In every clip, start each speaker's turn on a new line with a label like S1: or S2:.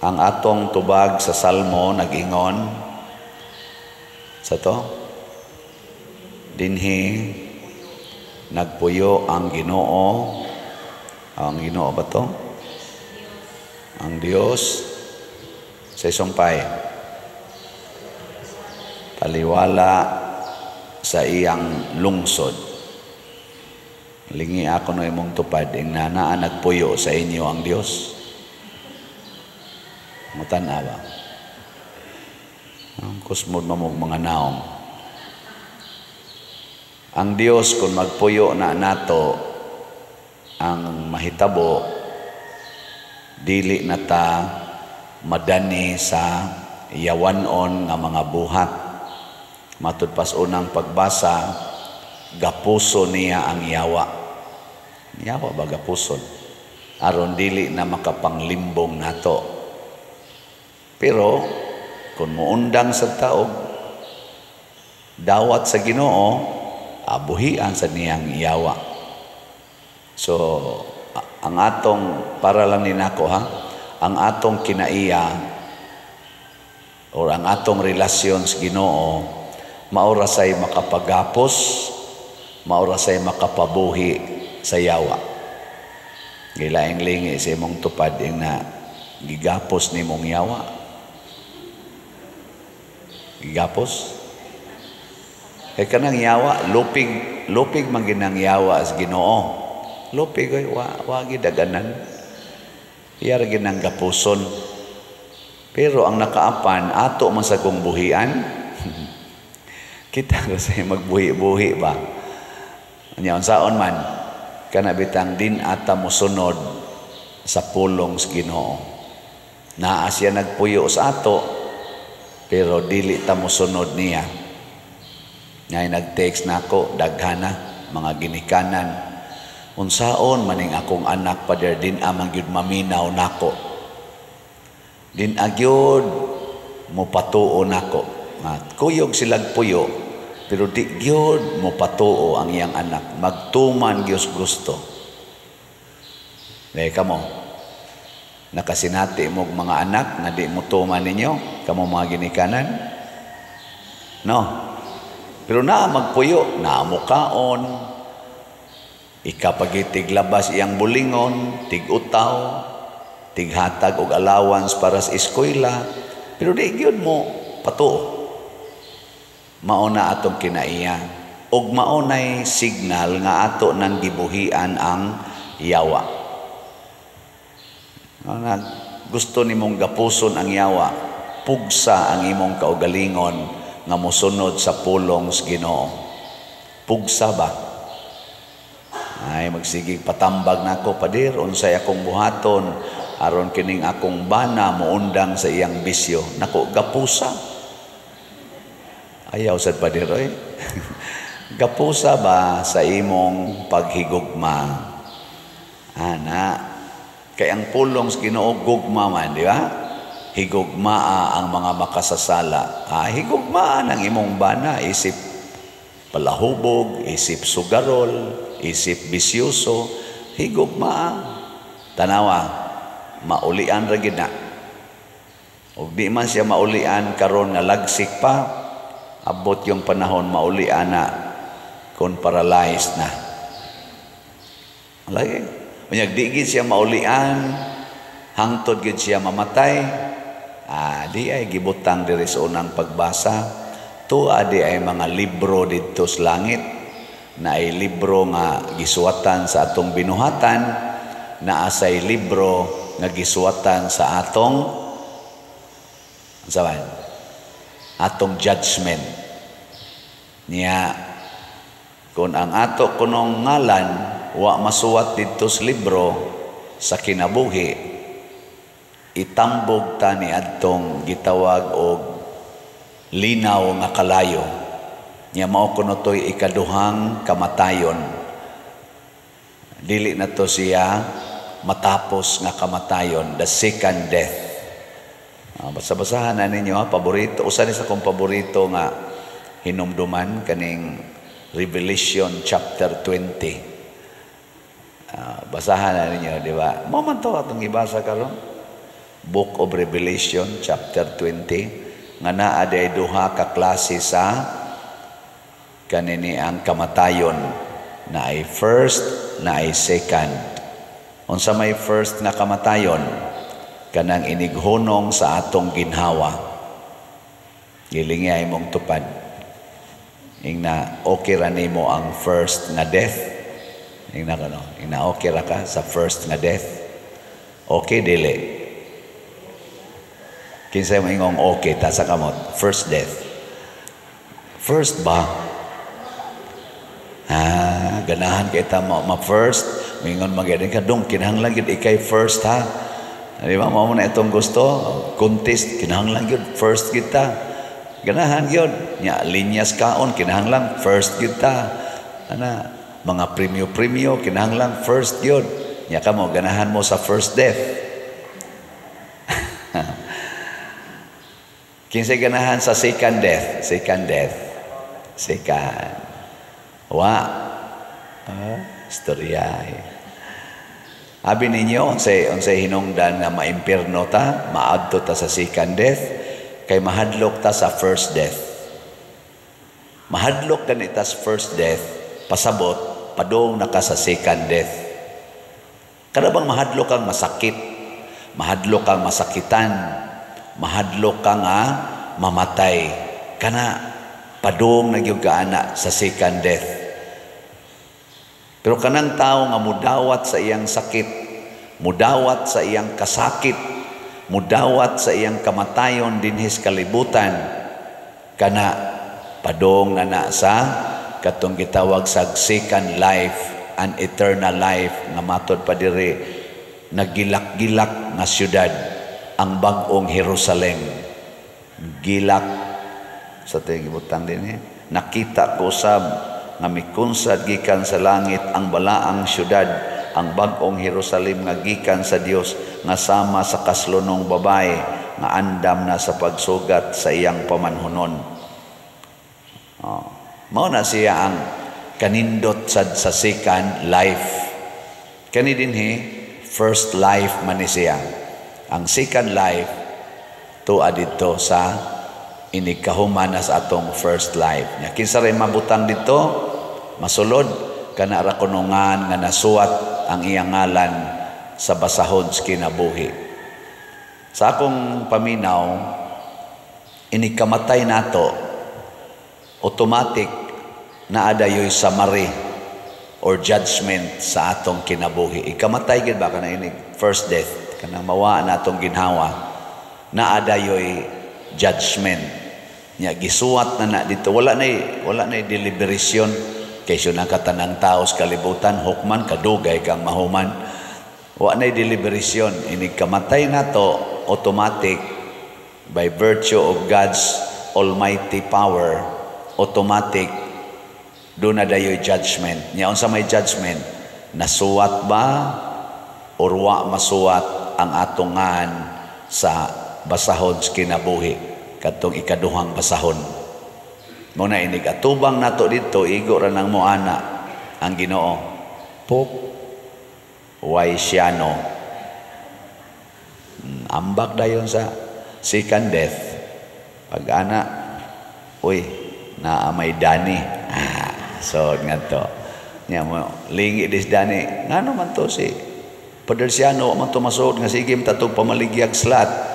S1: Ang atong tubag sa Salmo nag-ingon sa to, dinhi nagpuyo ang Ginoo. Ang Ginoo ba to? Ang Dios sa sumpay taliwala sa iyang lungsod. Lingi ako no imong tupad ing naa nagpuyo sa inyo ang Dios. Mutan-awa. Ang kusmod mamog mga naong. Ang Dios kung magpuyo na nato, ang mahitabo, dili na ta madani sa yawanon nga mga buhat. Matud pas unang pagbasa, gapuso niya ang yawa. Yawa ba gapuson? Aron dili na makapanglimbong nato. Pero kung muundang sa taog dawat sa Ginoo, abuhian sa niyang yawa. So ang atong, para lang ni nako ha, ang atong kinaiya or ang atong relasyon sa Ginoo, maura say makapagapos, maura say makapabuhi sa yawa. Gilaing lingi sa imong tupad ing na gigapos nimong yawa. Gigapos? Kay kanang yawa, lupig, lupig man ginang yawa sa Ginoo. Lupig oy, wa gidaganan. Iya ra ginang gapuson. Pero ang nakaapan ato man sa kong buhian. Kita kasi magbuhi-buhi ba. Anya unsaon man kana bitang din ata mosunod sa pulong sa Ginoo. Naa siya nagpuyo sa ato, pero dili ta mosunod niya. Ngay nag-text nako daghana mga ginikanan. Unsaon maning akong anak, Pader, din amang gyud maminaw nako. Din agyod mo patuo nako. At kuyog silag puyo, pero di gyud mo patuo ang iyang anak. Magtuman gyud gusto. Kaya kamo, nakasinati mo mga anak nga di mo tuman ninyo, kamo mga ginikanan. No? Pero naa magpuyo, naa mo kaon, ikapagitig labas iyang bulingon, tig-utaw, tighatag og allowance para sa eskwela, pero di gyud mo patuo. Mao na atong kinaiya. Og mao nay signal nga ato nang gibuhian ang yawa. Na gusto nimong gapuson ang yawa, pugsa ang imong kaugalingon nga mosunod sa pulong sa Ginoo. Pugsa ba? Ay magsigig patambag nako, "Pader, unsay akong buhaton aron kining akong bana moundang sa iyang bisyo?" Nako, gapusa. Ayaw sad, Pader, oy. Gapusa ba sa imong paghigugma? Ana, kay ang pulong sa Ginoo gugma man, di ba? Higugmaa ang mga makasasala. Ah, higugmaa ng imong bana isip palahubog, isip sugarol, isip bisyoso, higugmaa. Tanawa, maulian ra gid na. Ug di man siya maulian karon nga lagsik pa, abot yung panahon maulian na kung paralyzed na. Lagi. Unyag di gid siya maulian, hangtod gid siya mamatay. Ah, di ay gibutang diri sa unang pagbasa. Tuwa di ay mga libro didto sa langit na ay libro nga gisuwatan sa atong binuhatan, na asay libro nga gisuwatan sa atong saban atong judgment niya. Kung ang ato kunong ngalan wa masuwat didto sa libro sa kinabuhi, itambog ta ni adtong gitawag og linaw nga kalayo. Nya mao kuno toy ikaduhang kamatayon. Dili na to siya matapos nga kamatayon, the second death. Basa-basahan na ninyo ha, paborito. Usa ni sa akong paborito nga hinumduman kaning Revelation chapter 20. Basahan na ninyo, di ba? Mao man to atong ibasa karon. Book of Revelation chapter 20, nga naa day duha ka klase sa kanini ang kamatayon, na ay first, na ay second. Unsa may first nga kamatayon? Kanang inighunong sa atong ginhawa. Gilingi ay mong tupad. Ingna okay ra nimo ang first nga death? Ingna kano, ingna okay ra ka sa first nga death? Okay, dili? Kinsay mo ingong okay, taas kamot? First death. First ba? Ah, ganahan kay ta mo ma first, mingon magyadin ka dong, kinahanglan gyud ikay first ha. Di ba mao na itong gusto? Contest, kinahanglan gyud first kita. Ganahan gyud. Nya linyas kaon, kinahanglan first kita. Ana, mga premyo-premyo, kinahanglan first gyud. Nya kamo, ganahan mo sa first death? Kinsay ganahan sa second death? Second death. Second. Wa. Ah, istorya. Abi ninyo, unsay hinungdan nga maimpierno ta, maadto ta sa second death, kay mahadlok ta sa first death. Mahadlok ganita sa first death, pasabot, padung na ka sa second death. Kada bang mahadlok kang masakit, mahadlok kang masakitan, mahadlok kang mamatay, kana padung na gyud ka ana sa second death. Pero kanang tao nga mudawat sa iyang sakit, mudawat sa iyang kasakit, mudawat sa iyang kamatayon dinhis kalibutan, kana padung na na sa katong gitawag sa second life and eternal life nga matod pa diri nagilak-gilak nga syudad, ang bag-ong Jerusalem. Gilak sa tingibutang din eh. Nakita ko sab nga mikunsad gikan sa langit ang balaang syudad, ang bag-ong Jerusalem nga gikan sa Dios, nga sama sa kaslunong babae nga andam na sa pagsugat sa iyang pamanhunon. Oh. Mao na siya ang kanindot sad sa second life. Kani dinhi first life man ni siya. Ang second life tuwa didto sa inigkahuman na sa atong first life. Nya kinsa ray mabutang didto, masulod, kana ra kunungan nga nasuwat ang iyang ngalan sa basahon sa kinabuhi. Sa akong paminaw, inigkamatay nato, automatic naa dayoy summary or judgment sa atong kinabuhi. Ikamatay gid ba, kana inig first death, kanang mawa na atong ginhawa, naa dayoy judgment. Nya gisuwat na na dito, wala na deliberation kay siya nakatanang tao sa kalibutan, hukman kadugay kang mahuman. Wa na deliberation, inig kamatay nato, automatic by virtue of God's almighty power, automatic do na dayoy judgment. Nya unsa may judgment? Nasuwat ba or wa masuwat ang atongan sa basahon sa kinabuhi, kadtong ikaduhang basahon. Mo na inig atubang nato didto, igo ra nang moana ang Ginoo. Pok way siyano. Ambak dayon sa second death. Pag ana, uy, naa may Dani. Ah, so ngadto. Nya mo lingi dis Dani. Ngano man to si Padre Siano man to masuod nga sige man tatog pamaligyag slat.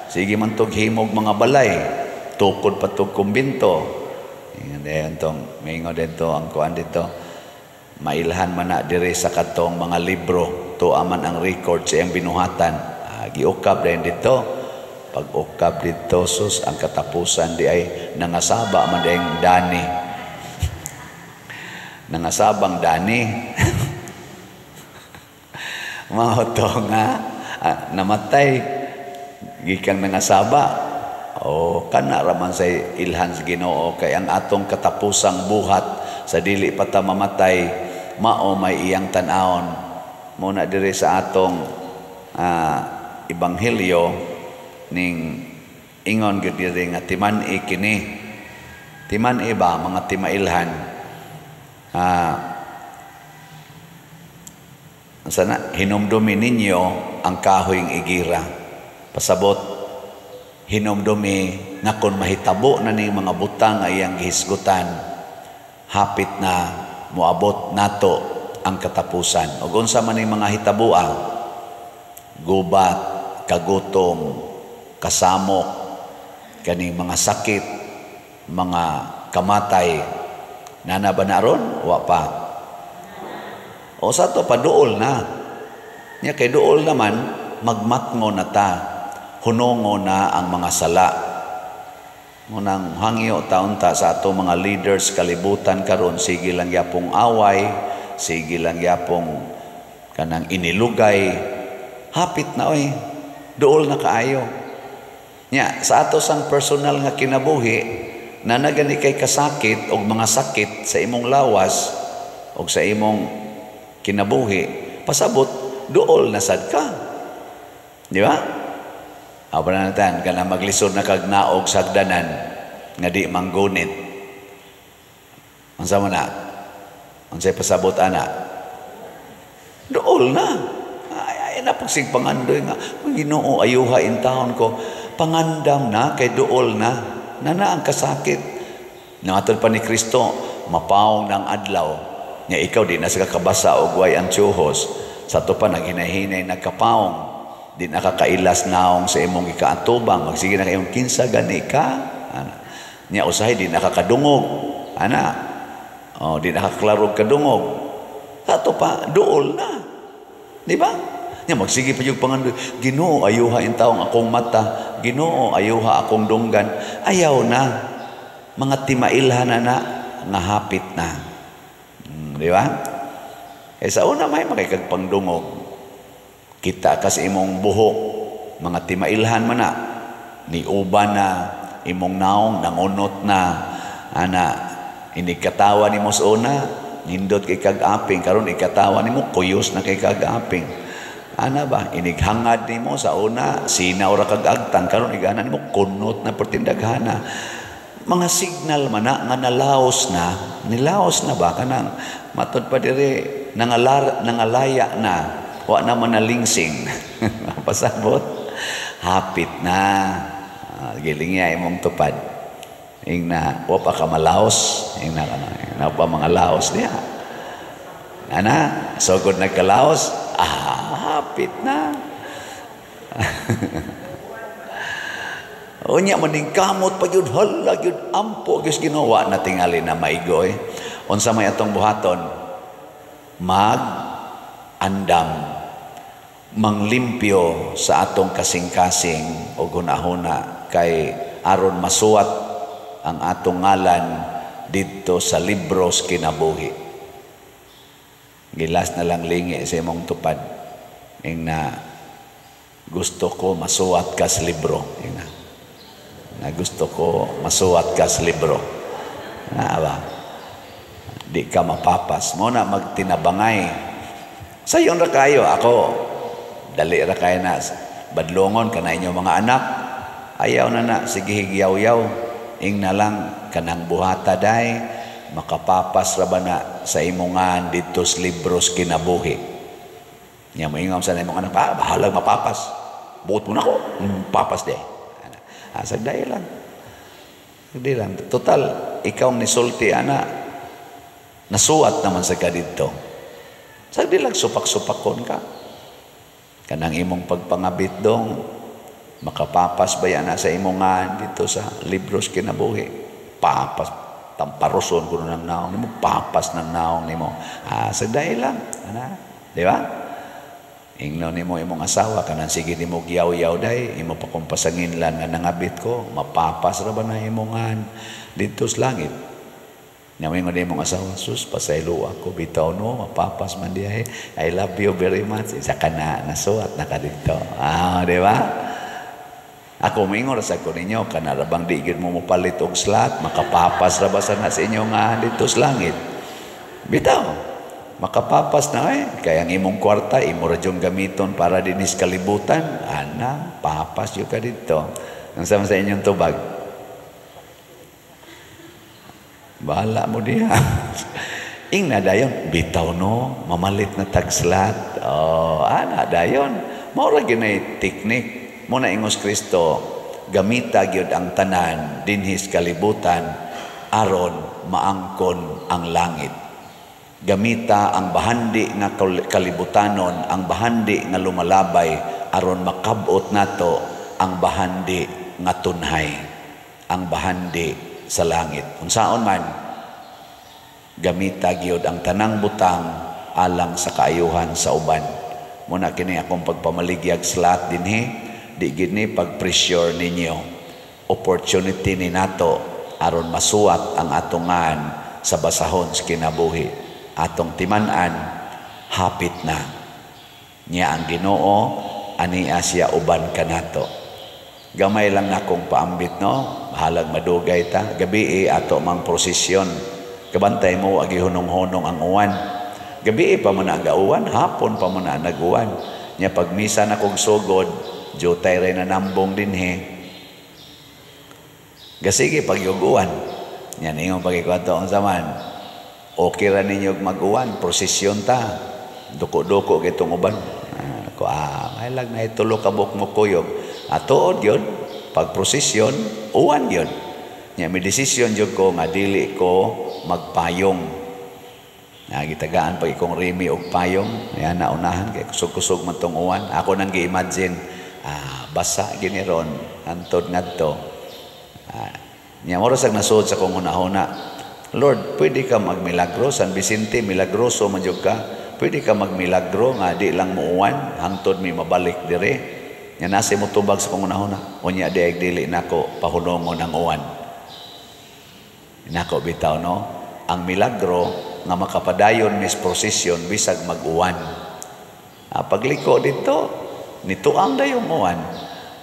S1: Sige man tog himog mga balay. Tukod pa tog kumbinto. Ingon dayon tong mingo dito ang kuan dito. Mailhan man na diri sa katong mga libro, tuwa man ang record sa iyang binuhatan. Ah, giukab dayon dito. Pag ukab dito, sus, ang katapusan di ay nangasaba man dayong Dani. Nangasabang Dani. Mao to nga namatay gikan nangasaba. O kana ra man say ilhan sa Ginoo kay ang atong katapusang buhat sa dili pa ta mamatay mao may iyang tan-awon. Mo na diri sa atong ebanghelyo ning ingon gyud diri nga timan-i kini. Timan-i ba mga timailhan? Sana hinumdumi ninyo ang kahoyng igira. Pasabot, hinumdumi nga kung mahitabo na ning mga butang nga iyang gihisgutan, hapit na moabot nato ang katapusan. Ug unsa man ning mga hitaboa? Gubat, kagutom, kasamok, kaning mga sakit, mga kamatay. Nana ba na ron? Wa pa. O sa to paduol na. Nya kay duol naman, magmatngo na ta, hunongo na ang mga sala. Munang hangyo taon ta sa ato mga leaders kalibutan karon, sige lang yapong away, sige lang yapong kanang inilugay, hapit na oy, duol na kaayo. Nya sa ato sang personal nga kinabuhi, na nagani kay kasakit og mga sakit sa imong lawas og sa imong kinabuhi, pasabot duol na sad ka. Di ba? Apo na natan, kana maglisod na kag naog sagdanan nga di manggunit. Unsa man na? Unsay pasabot ana? Duol na. Ay, ay na pagsig pangandoy nga Ginoo, ayuha in taon ko. Pangandam na kay duol na. Nana ang kasakit. Nangatod pa ni Kristo, mapaong ng adlaw. Nga ikaw di na sa kakabasa og way ang tsuhos. Sa to pa naghinay-hinay nagkapaong. Di nakakailas naong sa imong ikaatubang. Magsige na kayong kinsa gani ka. Ana. Nya usahay di nakakadungog. Ana. O, di nakaklarog kadungog. Sa to pa duol na. Di ba? Nya magsige pa yung pangandoy. Ginoo, ayuha in taong akong mata. Ginoo, ayuha akong dunggan. Ayaw na. Mga timailhan na na, nga hapit na. Di ba? Eh sa una may makikagpangdungog. Kita ka sa imong buhok, mga timailhan man na, niuba na, imong naong, nangunot na, ana, inikatawa nimo sa una, nindot kay kag-aping, karon ikatawa nimo, kuyos na kay kag-aping. Ana ba, inighangad nimo sa una, sinaw ra kag-agtang, karon igana nimo, kunot na pertindaghana. Mga signal man na, nga nalaos na, nilaos na ba, kanang matod pa diri, nangalaya na, wa naman nalingsing. Pasabot, hapit na. Giling niya imong tupad. Ing na, wa pa ka malaos. Ing na, na pa mga laos niya. Ana, sugod nagkalaos, hapit na. Unya maning kamot pa gyud, hala gyud, ampo gyud Ginoo, na tingali na maigoy. Unsa may atong buhaton? Mag andam, manglimpyo sa atong kasing-kasing o hunahuna kay aron masuwat ang atong ngalan didto sa libros kinabuhi. Gilas na lang lingi sa imong tupad. Ing na gusto ko masuwat ka sa libro. Ing na gusto ko masuwat ka sa libro. Na ba? Di ka mapapas. Mo na magtinabangay. Sayon ra kayo. Ako, dali ra kayo na. Badlongon ka na inyong mga anak. Ayaw na na. Sige higyaw-yaw. Ing na lang, kanang buhata day, makapapas ra ba na sa imongan dito sa libros kinabuhi. Nya moingon sa imong anak, bahalag mapapas. Buot mo na ko. Papas day. Sagday lang. Sagday lang. Total, ikaw nisulti, ana, nasuwat naman sa ka dito. Sagdi lang, supak-supakon ka. Kanang imong pagpangabit dong, makapapas ba yan sa imongan dito sa libros kinabuhi? Papas, tamparoson ko ng naong nimo, papas ng naong nimo. Sagday lang. Ana, di ba? Ingno nimo imong asawa, kanang sige nimo giyaw-yaw day, imo pakumpasangin lang nga nangabit ko, mapapas ra ba na imongan dito sa langit? Namingon na imong asawa, sus, pasaylo ako, bitaw no, mapapas man diya. I love you very much. Isa ka na, nasuwat na ka dito. Di ba? Ako moingon ra sa ko ninyo, kanarabang di gyud mo mopalit og slot, makapapas ra ba sana sa inyo nga dito sa langit? Bitaw, makapapas na eh. Kaya ang imong kwarta, imo ra dyong gamiton para dinis kalibutan. Ana, papas yun ka dito. Ang sama sa inyong tubag? Bahala mo diha. Ing na dayon, bitaw no, mamalit na tagslat. Oh, ana dayon. Mao ra ginay teknik. Mao na ingos Kristo, gamita gyud ang tanan dinhi sa kalibutan aron maangkon ang langit. Gamita ang bahandi nga kalibutanon, ang bahandi nga lumalabay, aron makabot nato ang bahandi nga tunhay, ang bahandi sa langit. Unsaon man, gamita gyud ang tanang butang alang sa kaayuhan sa uban. Mao na kini akong pagpamaligyag sa lahat dinhi, di gid ni pag-pressure ninyo. Opportunity ni nato aron masuwat ang atungan sa basahon sa kinabuhi. Atong timan-an, hapit na. Nya ang Ginoo ania siya uban kanato. Gamay lang nakong paambit, no, bahalag madugay ta. Gabi ato mang prosesyon. Kabantay mo, agi hunong-hunong ang uwan. Gabi pa mo na ang uwan, hapon pa mo na nag-uwan. Nya pag misa na kog sugod, jutay rin na nambong dinhi. Gasige pag uwan. Yan ingon pagikwanto ang zaman. Okay ra ninyo mag-uwan, prosesyon ta. Duko-duko kitong uban. Ako, mahilag na itulo kabuk mo kuyog. Atuod yun, pag prosesyon, uwan yun. Nya may desisyon jud ko nga dili ko magpayong. Nagitagaan pag ikong rimi og payong, ayan na unahan kay kusog-kusog man tong uwan. Ako nang gi-imagine, basa gini ron, hantod ngadto. Nya mura sag nasud sa kong hunahuna. Lord, pwede ka magmilagro. San Vicente, milagroso man jud ka. Pwede ka magmilagro nga di lang muuwan hangtod mi mabalik dire. Nya nasa mo tubag sa kong hunahuna. Unya di ay dili nako pahunongon ang uwan. Nako bitaw, no. Ang milagro nga makapadayon mis prosesyon bisag mag-uwan. Pagliko dito, nituang dayong uwan.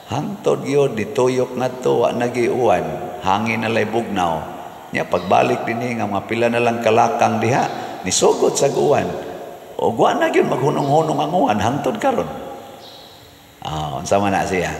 S1: Hangtod yun, dituyok ngadto, wa nagiuwan. Hangin na lay bugnaw. Nya pagbalik dinhi nga mga pila na lang kalakang diha, nisugod sa uwan. O wa na gyud maghunong-hunong ang uwan hangtod karon. Unsa man na siya?